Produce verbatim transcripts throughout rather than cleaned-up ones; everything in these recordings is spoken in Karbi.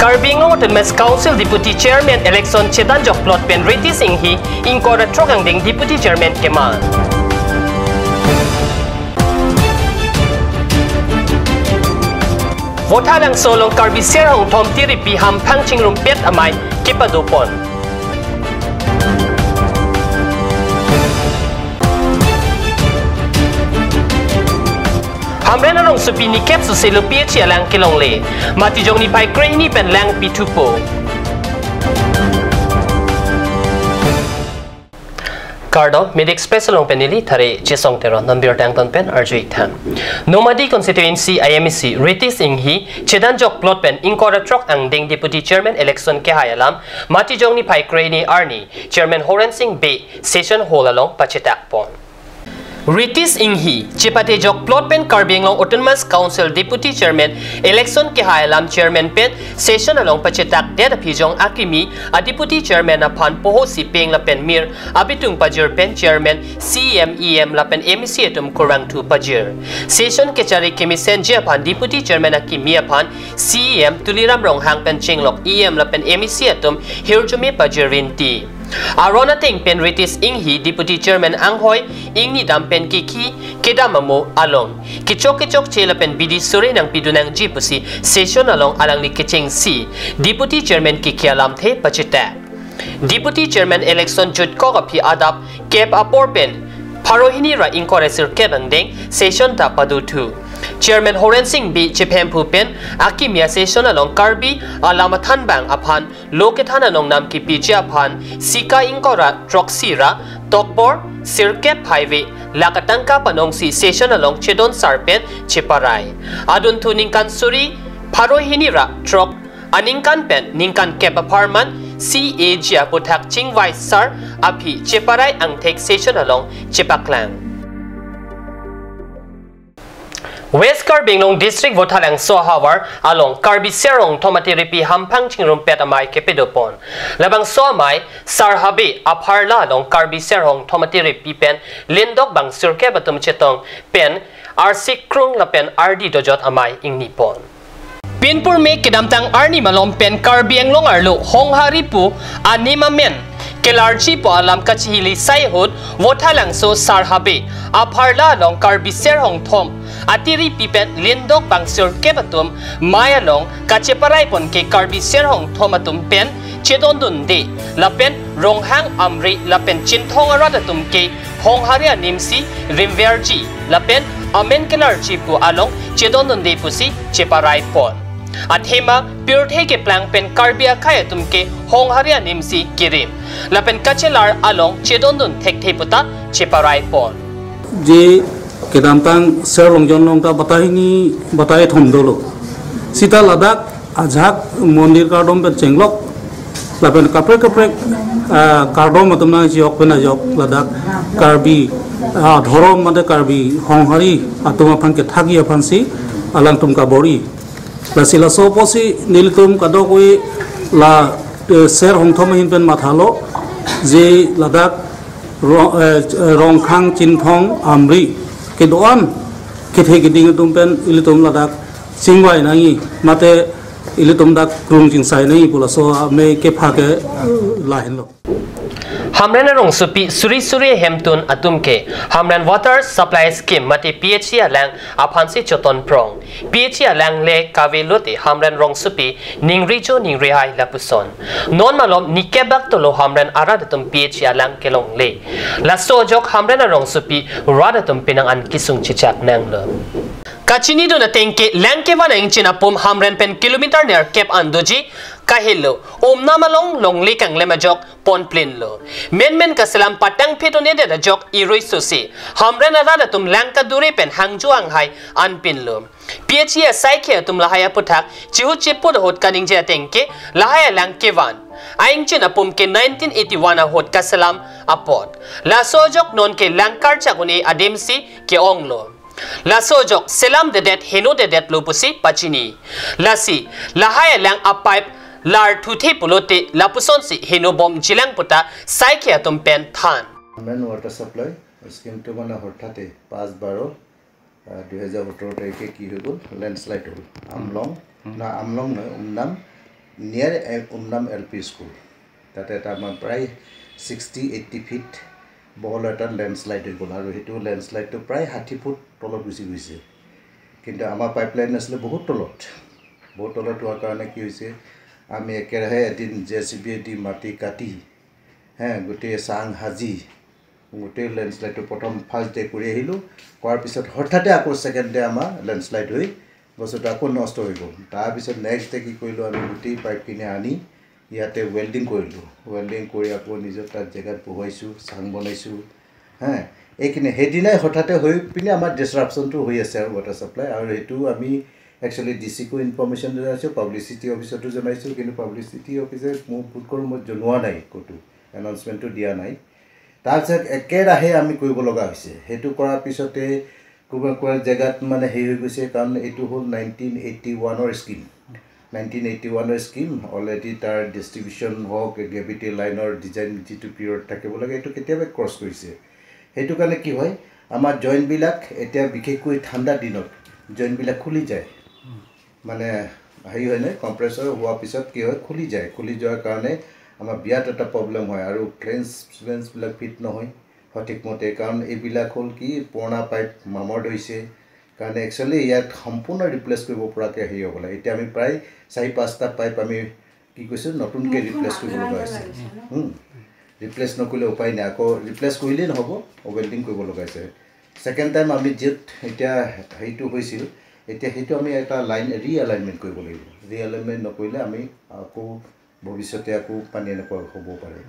Karbi Anglong Autonomous Council Deputy Chairman election chedan jokplot pen Ritesh Enghi ingkoi ra throk angdeng Deputy Chairman keman. Vothatlangso along Karbi Ser Hongthom tiripi hamphang chingrumpet amei kepadopon. Hamren arongsopi nikep suselo P H E alang kelongle. Matijong niphai krehini pen lang pithupo. Kardom, Media Express along pen neli Thare Chesong Teron, non birta angton pen arju-ik tha. Nomadi Constituency I M A C Ritesh Enghi chedan jokplot pen ingkoi ra throk angdeng Deputy Chairman election kehai alam Matijong niphai krehini arni Chairman Horen Singh Bey Session Hall along pachetakpon. Ritesh Enghi chepate jokplot pen Karbi Anglong Autonomous Council Deputy Chairman election kehai alam Chairman pen session along pachetakdet aphi jong akimi a Deputy Chairman aphan poho sipeng lapen mir abitung pajir pen Chairman, C E M, E M lapen M A C atum kurvangthu pajir. Session kechari kemesenji aphan Deputy Chairman akimi aphan C E M Tuliram Ronghang pen chenglok E M lapen M A C atum hirjume pajir rinti. Aron ateng pen Ritesh Enghi Deputy Chairman anghoi ingni dam pen kikhi kedam amo along kechok kechokche lapen bidi sore nangpidun nangji pusi session along alangli kechengsi Deputy Chairman kikhi alamthe pachetak. Deputy Chairman election jutkok aphi adap kep apor pen pharo hini ra ingkoi ra sirkep angdeng session ta padothu. Chairman Horen Singh Bey chephemphu pen akimi a session along Karbi alam athanbang aphan lo kethan anong nam kipiji aphan sika ingkoi ra throksi ra tokbor sirkep phaive lakh atangka panongsi session along chedon sar pen cheparai. Adunthu ningkan suri pharo hini ra throk aningkan pen ningkan kep apharman C A G aputhak chingvai sar aphi cheparai angthek session along chepaklang. West Karbi Anglong District Vothatlangso ahavar along Karbi Ser Hongthom atiripi hamphang chingrumpet amei kepadopon. Labangso amei Sar Habe apharla along Karbi Ser Hongthom atiripi pen lindok bang sirkep atum chetong pen arsik krung lapen ardi dojot amei ingnipon. Pinpurme kedamtang arni malom pen Karbi Anglong arlo Honghari pu anim amen kelarji pu alam kachihili sai ahut Vothatlangso Sar Habe apharla along Karbi Ser Hongthom atiripi pen lindok bang sirkep atum mei along kacheparai pon ke Karbi Ser Hongthom atum pen chedondunde lapen Ronghang, Amri lapen Chinthong arat atum ke Honghari animsi rimverji lapen amen kelarji pu along chedondunde pusi cheparai pon. Athema pirthe keplang pen Karbi akhei atum ke Honghari animsi kerim lapen kachelar along chedondun thekthe puta cheparai pon. Je kedamtang Ser Longjon along ta batai hini batai thom dolo. Sita ladak ajahak mondir kardom pen chenglok lapen kaprek kaprek, ah, kardom atum nangjok pen ajok ladak Karbi, ah, dhorom mate Karbi Honghari atum aphan kethakji aphansi alangtum kabor-i. Lasi laso apotsi nelitum kadokave la, eh, Ser Hongthom ahin pen mathalo je ladak Ro-, eh, Rongkhang, Chinthong, Amri kedo-an kethe keding atum pen ilitum ladak chingvai nangji mate ilitum dak krung chingsai nangji pu laso amei kepha ke, eh, lahenlo. Hamren arongsopi suri suri ahemtun atum ke Hamren Water Supply Scheme mate P H E alang aphansi choton prong. P H E alang le kave lote Hamren rongsopi ningri jo ningri hai lapuson. Non malom nikep bak tolo Hamren arat atum P H E alang kelongle. Laso ajok Hamren arongsopi rat atum penang an kesung chechak nanglo. Kachinidun ateng ke lang kevan angchin apum Hamren pen kilometer nerkep an doji kahelo. Umnam along longle kanglem ajok ponplinlo. Menmen kaselam patang phetun edet ajok irui sosi Hamren arat atum lang kadure pen hangjo anghai anpinlo. P H E asaikhi atum lahai aputhak chihut chiput ahut kaningje ateng ke lahai alang kevan. Aingchin apum ke nineteen eighty-one ahut kaselam apot. Laso ajok non ke lang karchak un-e adimsi ke-onglo. Laso ajok selamdedet henodedetlo pusi pachini. Lasi lahai alang apipe lar thuthe pulote lapusonsi henobomjilang puta saikhi atum pen than. Hamren water supply scheme টো মানে হঠাতে পাঁচ বাৰ, আহ, দুহেজাৰ সোতৰ তাৰিখে কি হৈ গ'ল, লেণ্ডশ্লাইড হ'ল। আমলং, হুম। না, আমলং নহয়, উমনাম, নিয়াৰ এ-, উমনাম এল পি স্কুল, তাতে এটা আমাৰ প্ৰায় ছিক্সটি এইটি ফিট বহল এটা লেণ্ডশ্লাইড হৈ গ'ল আৰু সেইটো লেণ্ডশ্লাইডটো প্ৰায় ষাঠি ফুট তলত গুচি গৈছে। কিন্তু আমাৰ পাইপলাইন আছিলে বহুত তলত, বহুত তলত হোৱাৰ কাৰণে কি হৈছে, আমি একেৰাহে এদিন জে চি বি দি মাটি কাটি, হে, গোটেই চাং সাজি গোটেই লেণ্ডশ্লাইডটো প্ৰথম ফাৰ্ষ্ট ডে কৰি আহিলোঁ। কৰাৰ পিছত হঠাতে আকৌ ছেকেণ্ড ডে আমাৰ লেণ্ডশ্লাইড হৈ বস্তুটো আকৌ নষ্ট হৈ গ'ল। তাৰপিছত নেক্সট ডে কি কৰিলোঁ, আমি গোটেই পাইপখিনি আনি ইয়াতে ৱেল্ডিং কৰিলোঁ। ৱেল্ডিং কৰি আকৌ নিজৰ তাত জেগাত বহুৱাইছোঁ, চাং বনাইছোঁ। হে, এইখিনি সেইদিনাই হঠাতে হৈ পিনে আমাৰ ডিছৰাপশ্যনটো হৈ আছে আৰু ৱাটাৰ ছাপ্লাই। আৰু সেইটো আমি একচুৱেলি ডি চিকো ইনফৰ্মেশ্যন জনাইছোঁ, পাব্লিচিটি অফিচতো জনাইছোঁ, কিন্তু পাব্লিচিটি অফিচে মোৰ বোধ কৰোঁ মই জনোৱা নাই, ক'তো এনাউন্সমেণ্টটো দিয়া নাই। তাৰপিছত একেৰাহে আমি কৰিব লগা হৈছে। সেইটো কৰাৰ পিছতে কোনোবা কোনোবা জেগাত মানে হেৰি হৈ গৈছে, কাৰণ এইটো হ'ল নাইনটিন এইটি ওৱানৰ স্কিম। নাইনটিন এইটি ওৱানৰ স্কিম, অলৰেডি তাৰ ডিষ্ট্ৰিবিউশ্যন হওক, গ্ৰেভিটি লাইনৰ ডিজাইন যিটো পিৰিয়ড থাকিব লাগে, এইটো কেতিয়াবাই ক্ৰছ কৰিছে। সেইটো কাৰণে কি হয়, আমাৰ জইণ্টবিলাক এতিয়া বিশেষকৈ ঠাণ্ডা দিনত জইণ্টবিলাক খুলি যায়। মানে হেৰি হয় নে, কম্প্ৰেছৰ হোৱাৰ পিছত কি হয়, খুলি যায়। খুলি যোৱাৰ কাৰণে আমাৰ বিৰাট এটা প্ৰব্লেম হয় আৰু ফ্লেঞ্চ ফ্লেঞ্চবিলাক ফিট নহয় সঠিক মতে, কাৰণ এইবিলাক হ'ল কি, পুৰণা পাইপ মামৰ ধৰিছে কাৰণে একচুৱেলি ইয়াক সম্পূৰ্ণ ৰিপ্লেচ কৰিব পৰাকৈ হেৰি হ'ব লাগে। এতিয়া আমি প্ৰায় চাৰি পাঁচটা পাইপ আমি কি কৈছোঁ, নতুনকৈ ৰিপ্লেচ কৰিব লগা হৈছে। হুম, ৰিপ্লেচ নকৰিলে উপায় নাই, আকৌ ৰিপ্লেচ কৰিলেই নহ'ব, ৱেল্ডিং কৰিব লগা হৈছে। ছেকেণ্ড টাইম আমি য'ত এতিয়া হেৰিটো হৈছিল, এতিয়া সেইটো আমি এটা লাইন ৰিএলাইনমেণ্ট কৰিব লাগিব। ৰিএলাইনমেণ্ট নকৰিলে আমি আকৌ ভৱিষ্যতে আকৌ পানী এনেকুৱা হ'ব পাৰে।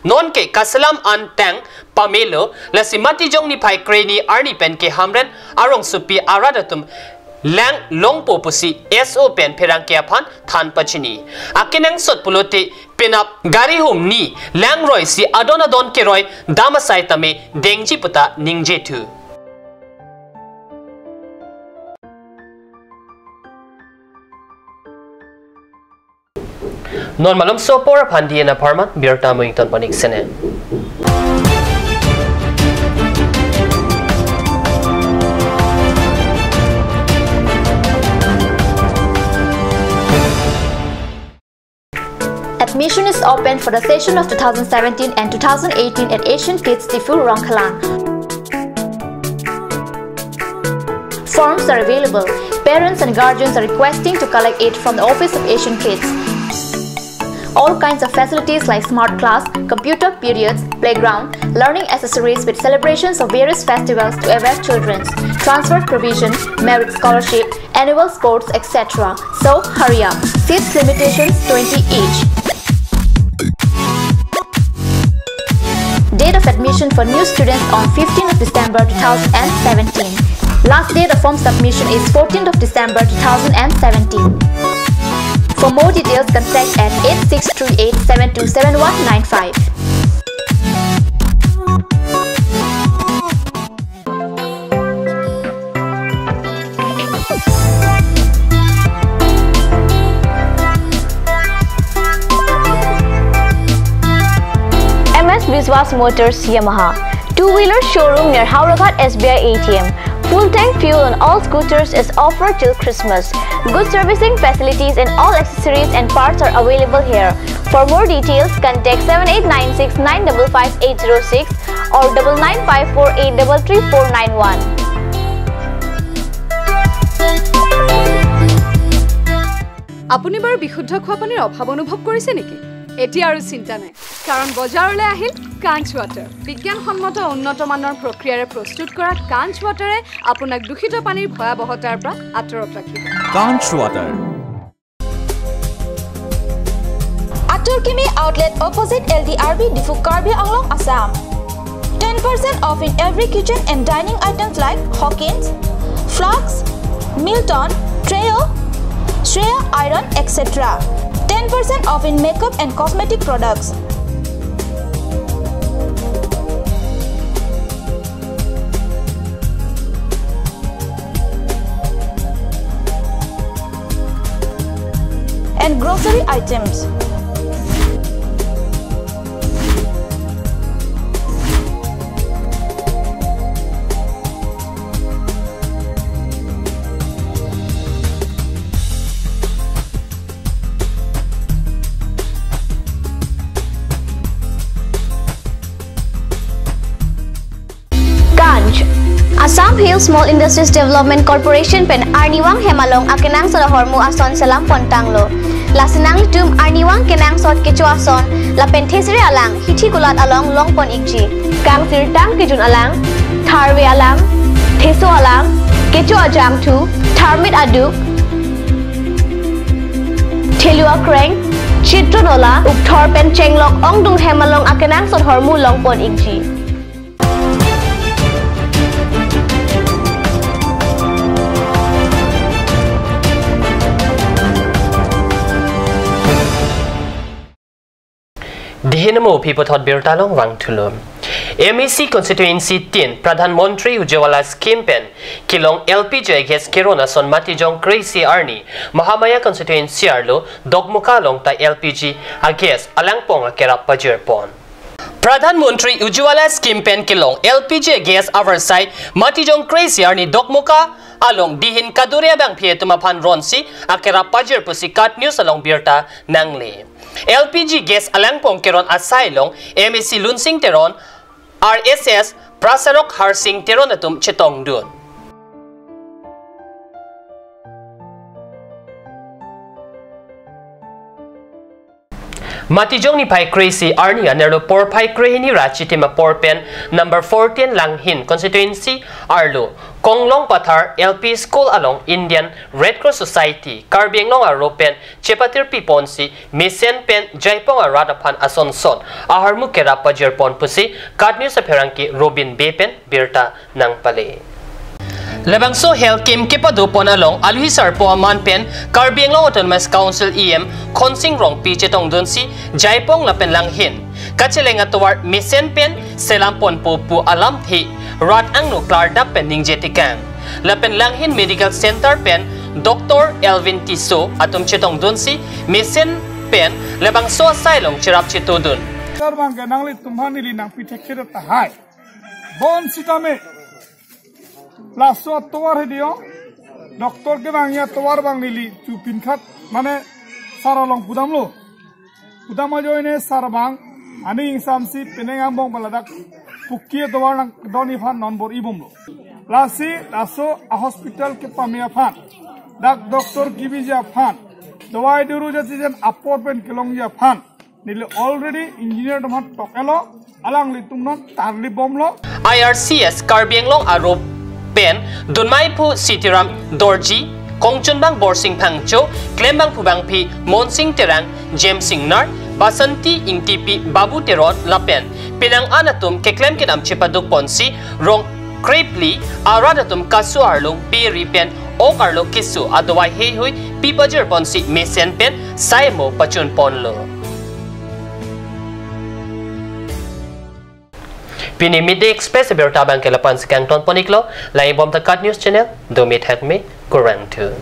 Non ke kaselam an tang pamelo, lasi Matijong niphai kreni arni pen ke Hamren arongsopi arat atum lang longpo pusi S O pen pherangke aphan than pachini. Akenangsot pulote penap gari humni lang roisi adon adon keroi dam asai tame dengji puta ningje thu. Non malomso apor aphan D N A apharman birta mo ington panik sene. Admission is open for the session of two thousand seventeen and two thousand eighteen at Asian Kids Diphu, Rongkhelang. Forms are available. Parents and guardians are requesting to collect it from the office of Asian Kids. All kinds of facilities like smart class, computer periods, playground, learning accessories with celebrations of various festivals to avail children, transfer provision, merit scholarship, annual sports, et cetera. So hurry up. Seats limitations twenty each. Date of admission for new students on fifteenth of December two thousand seventeen. Last date of form submission is fourteenth of December two thousand seventeen. For more details, contact at eight six three eight seven two seven one nine five. M S Biswas Motors Yamaha, two-wheeler showroom near Howraghat S B I A T M. Full tank fuel on all scooters is offered till Christmas. Good servicing facilities and all accessories and parts are available here. For more details, contact seven eight nine six nine double five eight zero six or double nine five four eight double three four nine one. আপুনি বাৰু বিশুদ্ধ খোৱা পানীৰ অভাৱ অনুভৱ কৰিছে নেকি? এতিয়া আৰু চিন্তা নাই, কাৰণ বজাৰলৈ আহিল কাঞ্চ ৱাটাৰ। বিজ্ঞানসন্মত উন্নত মানৰ প্ৰক্ৰিয়াৰে প্ৰস্তুত কৰা কাঞ্চ ৱাটাৰে আপোনাক দূষিত পানীৰ ভয়াৱহতাৰ পৰা আঁতৰত ৰাখিব। Kanch Water. Atur Kimi Outlet, opposite L D R B, Diphu, Karbi Anglong, Assam. Ten percent off in every kitchen and dining items like Hawkins, Flask, Milton, Trio, Shreya Iron, et cetera. Ten percent off in makeup and cosmetic products. And grocery items. Hill Small Industries Development Corporation pen arnivang hem along akenangsot ahormu ason selam pon tanglo. Lasi nanglitum arnivang kenangsot kecho ason lapen thesere alang hithi kulat along long pon ikji. Kangsirtang kejun alang, tharve alang, theso alang, kecho ajangthu, tharmit aduk, thelu akreng, chitro nola, ukthor pen chenglok ongdung hem along akenangsot ahormu long pon ikji. Dihin mo pi puthot birta along vangthulo. M A C constituency tin Pradhan Mantri Ujjwala scheme pen kelong L P G gas keron ason Matijong kre-isi arni Mahamaya constituency arlo Dokmoka along ta L P G a gas alangpong akerap pajir pon. Pradhan Mantri Ujjwala scheme pen kelong L P G gas avarsai Matijong kre-isi arni Dokmoka along dihin kadure abangphi atum aphan ronsi akerap pajir pusi KAT News along birta nangle. L P G gas alangpong keron asai along M A C Lunsing Teron, R S S Prasarok Harsing Teron atum chetongdun. Matijong niphai kre-isi arni anerlo porphai krehini ra chitim apor pen number fourteen Langhin constituency arlo Konglong Pathar L P School along Indian Red Cross Society Karbi Anglong arlo pen chepatirpi ponsi mesen pen Jaipong arat aphan asonson ahormu kerap pajir pon pusi KAT News apherangke Robin Bey pen birta nangpale. Labangso health camp kepado pon along aluhi sarpo aman pen Karbi Anglong Autonomous Council E M Khonsing Rongpi chetongdunsi Jaipong lapen Langhin kacheleng atovar mesen pen selam ponpo pu alamthe rat angno klardap pen ningje tekang. Lapen Langhin Medical Center pen Doctor Elvin Tisso atum chetongdunsi mesen pen labangso asai along cherap chetodun. Sar abang ke nanglitum aphan neli nangpi thekthe tahai. Bonsitame laso atovar hedi yo, doctor kevangji atovar abang neli chupinkhat mane sar along pudamlo. Pudam ajoine sar abang aning ingsamsi penang angbong pen ladak puki atovar nangdon-i aphan non bor-i bomlo. Lasi laso a-hospital kepame aphan, dak doctor kebiji aphan, dawai duru jati jan apor pen kelongji aphan neli already engineer atum aphan tok-etlo, alanglitum non tarlip bomlo. I R C S Karbi Anglong arlo pen dunmai aphu Sitiram Dorji, kongchunbang Borsing Phangcho, klembangphu bangphi Monsing Terang, James Singnar, Basanti Ingtipi, Babu Teron lapen penang an atum keklem kedam chepaduk ponsi rong krepli arat atum kasu arlong peri pen ok arlo keso adawai heihui pi pajir ponsi mesen pen sai mo pachun ponlo. Pini Midday Express abirta abang ke lapu-an si kangton pon iklo, langbom ta KAT News Channel, dome thakme, kurvangthu.